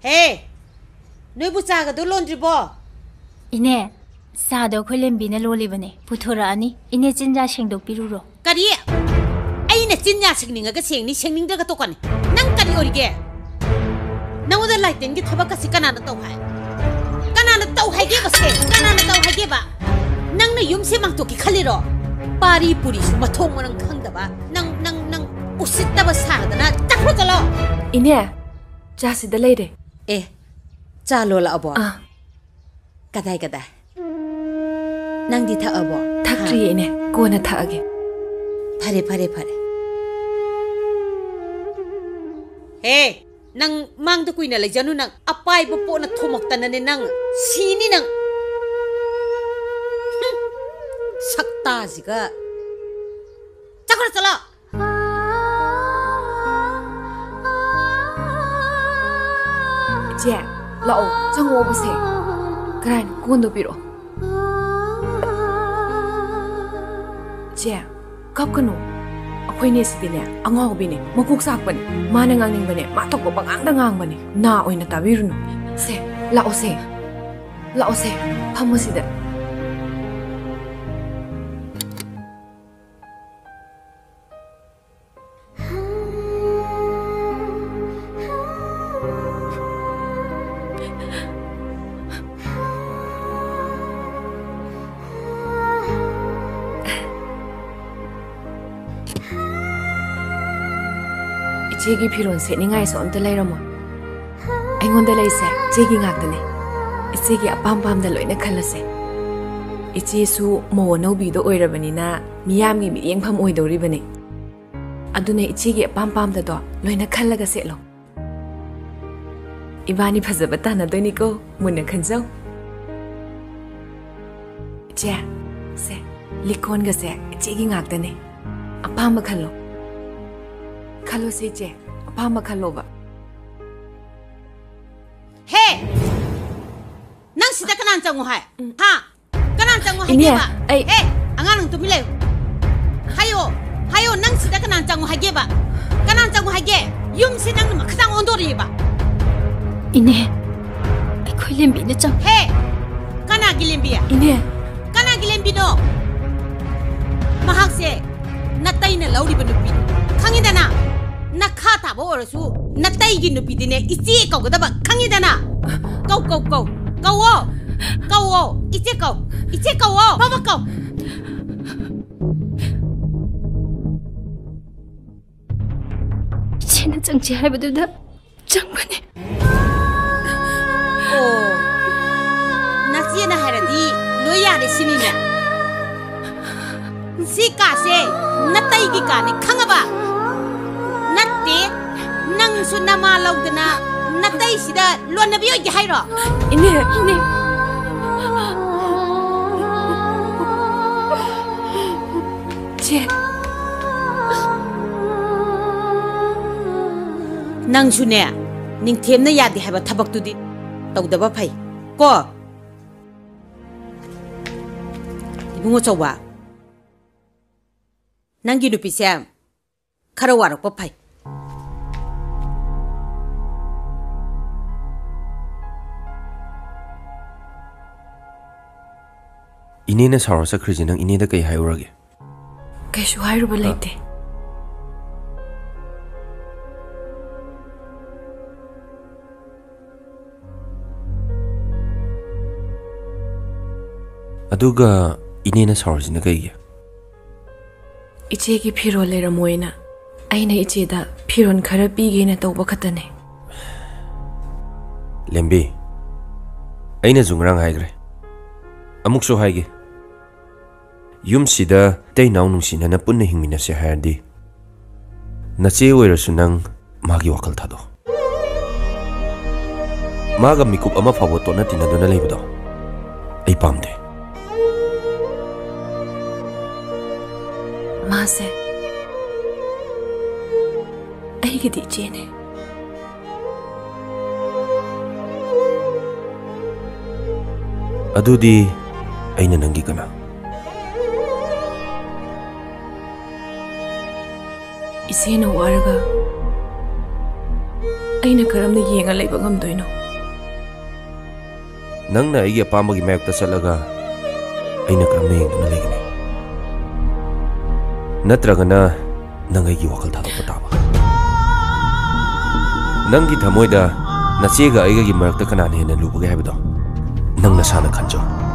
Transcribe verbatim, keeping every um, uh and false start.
ꯍꯦ, ꯅꯣꯏꯕꯨ ꯆꯥꯒꯗꯣ ꯂꯣꯟꯗ꯭ꯔꯤꯕꯣ? ꯏꯅꯦ, ꯆꯥꯗꯣ ꯑꯩꯈꯣꯏ ꯂꯦꯝꯕꯤꯅ ꯂꯣꯜꯂꯤꯕꯅꯦ, ꯄꯨꯊꯣꯔꯛꯑꯅꯤ꯫ ꯏꯅꯦ, ꯆꯤꯟꯖꯥ ꯁꯦꯡꯗꯣꯛꯄꯤꯔꯨꯔꯣ꯫ ꯀꯔꯤ? ꯑꯩꯅ ꯆꯤꯟꯖꯥ ꯁꯦꯡꯅꯤꯡꯉꯒ ꯁꯦꯡꯅꯤ, ꯁꯦꯡꯅꯤꯡꯗ꯭ꯔꯒ ꯇꯣꯛꯀꯅꯤ꯫ ꯅꯪ ꯀꯔꯤ ꯑꯣꯏꯔꯤꯒꯦ? ꯅꯉꯣꯟꯗ ꯂꯥꯏꯇꯦꯟꯒꯤ ꯊꯕꯛ ꯑꯁꯤ ꯀꯅꯥꯅ ꯇꯧ ꯍꯥꯏ? ꯀꯅꯥꯅ ꯇꯧ ꯍꯥꯏꯒꯦꯕ ꯁꯦ? ꯀꯅꯥꯅ ꯇꯧ ꯍꯥꯏꯒꯦꯕ? ꯅꯪꯅ ꯌꯨꯝꯁꯦ ꯃꯥꯡꯊꯣꯛꯀꯦ ꯈꯜꯂꯤꯔꯣ? ꯄꯥꯔꯤ ꯄꯨꯔꯤꯁꯨ ꯃꯊꯣꯡ ꯃꯔꯝ ꯈꯪꯗꯕ꯫ ꯅꯪ, ꯅꯪ, ꯅꯪ ꯎꯁꯤꯠꯇꯕ ꯁꯥꯗꯅ ꯆꯠꯈ꯭ꯔꯣ ꯆꯠꯂꯣ꯫ ꯏꯅꯦ, ꯆꯥꯁꯤꯗ ꯂꯩꯔꯦ꯫ ꯑꯦ, ꯆꯥ ꯂꯣꯜꯂꯛꯑꯕꯣ? ꯑꯥ꯫ ꯀꯗꯥꯏ, ꯀꯗꯥꯏ? ꯅꯪꯗꯤ ꯊꯛꯑꯕꯣ? ꯊꯛꯇ꯭ꯔꯤꯌꯦ, ꯏꯅꯦ꯫ ꯀꯣꯟꯅ ꯊꯛꯑꯒꯦ꯫ ꯐꯔꯦ, ꯐꯔꯦ, ꯐꯔꯦ꯫ ꯍꯦ, ꯅꯪ ꯃꯥꯡꯗ ꯀꯨꯏꯅ ꯂꯩꯖꯅꯨ ꯅꯪ꯫ ꯑꯄꯥꯏꯕ ꯄꯣꯠꯅ ꯊꯣꯝꯃꯛꯇꯅꯅꯦ ꯅꯪ꯫ ꯁꯤꯅꯤ ꯅꯪ꯫ ꯍꯨꯝ, ꯁꯛꯇꯥꯁꯤꯒ꯫ ꯆꯠꯈ꯭ꯔꯣ ꯆꯠꯂꯣ꯫ ꯏꯆꯦ, ꯂꯥꯛꯑꯣ, ꯆꯪꯉꯛꯑꯣꯕꯁꯦ꯫ ꯀꯔꯥꯏꯅꯣ? ꯀꯣꯟꯗꯣ ꯄꯤꯔꯛꯑꯣ꯫ ꯏꯆꯦ, ꯀꯞꯀꯅꯨ꯫ ꯑꯩꯈꯣꯏꯅꯦ ꯁꯤꯗꯤꯅꯦ, ꯑꯉꯥꯎꯕꯤꯅꯦ, ꯃꯀꯣꯛ ꯆꯥꯛꯄꯅꯦ꯫ ꯃꯥꯅ ꯉꯥꯡꯅꯤꯡꯕꯅꯦ, ꯃꯥ ꯊꯣꯛꯄ ꯄꯉꯥꯡꯗ ꯉꯥꯡꯕꯅꯦ꯫ ꯅꯥ ꯑꯣꯏꯅ ꯇꯥꯕꯤꯔꯨꯅꯨ꯫ ꯁꯦ, ꯂꯥꯛꯑꯣꯁꯦ꯫ ꯂꯥꯛꯑꯣꯁꯦ, ꯐꯝꯃꯣ ꯁꯤꯗ꯫ ꯏꯆꯦꯒꯤ ꯐꯤꯔꯣꯜ ꯁꯦꯠꯅꯤꯡꯉꯥꯏꯁꯨ ꯑꯝꯇ ꯂꯩꯔꯝꯃꯣ꯫ ꯑꯩꯉꯣꯟꯗ ꯂꯩꯁꯦ ꯏꯆꯦꯒꯤ ꯉꯥꯛꯇꯅꯦ꯫ ꯏꯆꯦꯒꯤ ꯑꯄꯥꯝ ꯄꯥꯝꯗ ꯂꯣꯏꯅ ꯈꯜꯂꯁꯦ꯫ ꯏꯆꯦꯁꯨ ꯃꯧ ꯑꯅꯧꯕꯤꯗꯣ ꯑꯣꯏꯔꯕꯅꯤꯅ ꯃꯤꯌꯥꯝꯒꯤ ꯃꯤꯠꯌꯦꯡꯐꯝ ꯑꯣꯏꯗꯧꯔꯤꯕꯅꯤ꯫ ꯑꯗꯨꯅ ꯏꯆꯦꯒꯤ ꯑꯄꯥꯝ ꯄꯥꯝꯗꯗꯣ ꯂꯣꯏꯅ ꯈꯜꯂꯒ ꯁꯦꯠꯂꯣ꯫ ꯏꯕꯥꯅꯤ ꯐꯖꯕ ꯇꯥꯟꯅꯗꯣꯏꯅꯤꯀꯣ, ꯃꯨꯟꯅ ꯈꯟꯖꯧ꯫ ꯏꯆꯦ, ꯁꯦ, ꯂꯤꯛꯀꯣꯟꯒꯁꯦ ꯏꯆꯦꯒꯤ ꯉꯥꯛꯇꯅꯦ꯫ ꯑꯄꯥꯝꯕ ꯈꯜꯂꯣ꯫ ꯈꯜꯂꯣꯁꯦ ꯏꯆꯦ, ꯑꯄꯥꯝꯕ ꯈꯜꯂꯣꯕ꯫ ꯍꯦ! ꯅꯪ ꯁꯤꯗ ꯀꯅꯥꯅ ꯆꯪꯉꯣ ꯍꯥꯏ? ꯎꯝ꯫ ꯍꯥ? ꯀꯅꯥꯅ ꯆꯪꯉꯣ ꯏꯅꯦ, ꯍꯥꯏꯒꯦꯕ? ꯑꯩ ꯍꯦ! ꯑꯉꯥꯡ ꯅꯪ ꯇꯨꯃꯤꯟ ꯂꯩꯌꯨ꯫ ꯍꯥꯏꯌꯣ, ꯍꯥꯏꯌꯣ, ꯅꯪ ꯁꯤꯗ ꯀꯅꯥꯅ ꯆꯪꯉꯣ ꯍꯥꯏꯒꯦꯕ? ꯀꯅꯥꯅ ꯆꯪꯉꯣ ꯍꯥꯏꯒꯦ? ꯌꯨꯝꯁꯦ ꯅꯪꯅ ꯃꯈꯥꯇꯪ ꯑꯣꯟꯗꯣꯔꯛꯏꯕ꯫ ꯏꯅꯦ, ꯑꯩꯈꯣꯏ ꯂꯦꯝꯕꯤꯅ ꯆꯪ- ꯍꯦ! ꯀꯅꯥꯒꯤ ꯂꯦꯝꯕꯤ? ꯏꯅꯦ꯫ ꯀꯅꯥꯒꯤ ꯂꯦꯝꯕꯤꯅꯣ? ꯃꯍꯥꯛꯁꯦ ꯅꯇꯩꯅ ꯂꯧꯔꯤꯕ ꯅꯨꯄꯤꯅꯤ꯫ ꯈꯪꯉꯤꯗꯅ? ꯅꯈꯥ ꯊꯥꯕ ꯑꯣꯏꯔꯁꯨ ꯅꯇꯩꯒꯤ ꯅꯨꯄꯤꯗꯤꯅꯦ ꯏꯆꯦ ꯀꯧꯒꯗꯕ꯫ ꯈꯪꯉꯤꯗꯅ? ꯀꯧ, ꯀꯧ, ꯀꯧ꯫ ꯀꯧꯋꯣ꯫ ꯀꯧꯋꯣ꯫ ꯏꯆꯦ ꯀꯧ꯫ ꯏꯆꯦ ꯀꯧꯋꯣ꯫ ꯐꯕ ꯀꯧ꯫ ꯏꯆꯦꯅ ꯆꯪꯁꯦ ꯍꯥꯏꯕꯗꯨꯗ ꯆꯪꯕꯅꯦ꯫ ꯑꯣ, ꯅꯆꯦꯅ ꯍꯥꯏꯔꯗꯤ ꯂꯣꯏ ꯌꯥꯔꯦ ꯁꯤꯅꯤꯅꯦ? ꯁꯤ ꯀꯥꯁꯦ ꯅꯇꯩꯒꯤ ꯀꯥꯅꯤ, ꯈꯪꯉꯕ? ꯅꯠꯇꯦ, ꯅꯪꯁꯨ ꯅꯃꯥ ꯂꯧꯗꯅ ꯅꯇꯩꯁꯤꯗ ꯂꯣꯟꯅꯕꯤ ꯑꯣꯏꯒꯦ ꯍꯥꯏꯔꯣ? ꯏꯅꯦ, ꯏꯅꯦ꯫ ꯆꯦ꯫ ꯅꯪꯁꯨꯅꯦ, ꯅꯤꯡꯊꯦꯝꯅ ꯌꯥꯗꯦ ꯍꯥꯏꯕ ꯊꯕꯛꯇꯨꯗꯤ ꯇꯧꯗꯕ ꯐꯩ ꯀꯣ꯫ ꯏꯕꯨꯡꯉꯣ ꯆꯧꯕ, ꯅꯪꯒꯤ ꯅꯨꯄꯤꯁꯦ ꯈꯔ ꯋꯥꯔꯛꯄ ꯐꯩ꯫ ꯏꯅꯦꯅ ꯁꯥꯎꯔ ꯆꯠꯈ꯭ꯔꯤꯁꯦ ꯅꯪ ꯏꯅꯦꯗ ꯀꯩ ꯍꯥꯏꯔꯨꯔꯒꯦ? ꯀꯩꯁꯨ ꯍꯥꯏꯔꯨꯕ ꯂꯩꯇꯦ꯫ ꯑꯗꯨꯒ ꯏꯅꯦꯅ ꯁꯥꯎꯔꯤꯁꯤꯅ ꯀꯩꯒꯤ? ꯏꯆꯦꯒꯤ ꯐꯤꯔꯣꯜ ꯂꯩꯔꯝꯃꯣꯏꯅ ꯑꯩꯅ ꯏꯆꯦꯗ ꯐꯤꯔꯣꯜ ꯈꯔ ꯄꯤꯒꯦꯅ ꯇꯧꯕ ꯈꯛꯇꯅꯦ꯫ ꯂꯦꯝꯕꯤ, ꯑꯩꯅꯁꯨ ꯉꯔꯥꯡ ꯍꯥꯏꯈ꯭ꯔꯦ, ꯑꯃꯨꯛꯁꯨ ꯍꯥꯏꯒꯦ, ꯌꯨꯝꯁꯤꯗ ꯏꯇꯩ ꯏꯅꯥꯎ ꯅꯨꯡꯁꯤꯅꯅ ꯄꯨꯟꯅ ꯍꯤꯡꯃꯤꯟꯅꯁꯦ ꯍꯥꯏꯔꯗꯤ, ꯅꯆꯦ ꯑꯣꯏꯔꯁꯨ ꯅꯪ ꯃꯥꯒꯤ ꯋꯥꯈꯜ ꯊꯥꯗꯣꯛꯑꯣ꯫ ꯃꯥꯒ ꯃꯤꯀꯨꯞ ꯑꯃ ꯐꯥꯎꯕ ꯇꯣꯠꯅ ꯇꯤꯟꯅꯗꯨꯅ ꯂꯩꯕꯗꯣ ꯑꯩ ꯄꯥꯝꯗꯦ꯫ ꯃꯥꯁꯦ ꯑꯩꯒꯤꯗꯤ ꯏꯆꯦꯅꯦ꯫ ꯑꯗꯨꯗꯤ ꯑꯩꯅ ꯅꯪꯒꯤ ꯀꯅꯥ? ꯏꯆꯦꯅ ꯋꯥꯔꯒ ꯑꯩꯅ ꯀꯔꯝꯅ ꯌꯦꯡꯉ ꯂꯩꯕ ꯉꯝꯗꯣꯏꯅꯣ? ꯅꯪꯅ ꯑꯩꯒꯤ ꯑꯄꯥꯝꯕꯒꯤ ꯃꯥꯌꯣꯛꯇ ꯆꯠꯂꯒ ꯑꯩꯅ ꯀꯔꯝꯅ ꯌꯦꯡꯗꯨꯅ ꯂꯩꯒꯅꯤ? ꯅꯠꯇ꯭ꯔꯒꯅ ꯅꯪ ꯑꯩꯒꯤ ꯋꯥꯈꯜ ꯊꯥꯗꯣꯛꯄ ꯇꯥꯕ? ꯅꯪꯒꯤ ꯊꯃꯣꯏꯗ ꯅꯆꯦꯒ ꯑꯩꯒꯒꯤ ꯃꯔꯛꯇ ꯀꯅꯥꯅ ꯍꯦꯟꯅ ꯂꯨꯕꯒꯦ ꯍꯥꯏꯕꯗꯣ ꯅꯪ ꯅꯁꯥꯅ ꯈꯟꯖꯧ꯫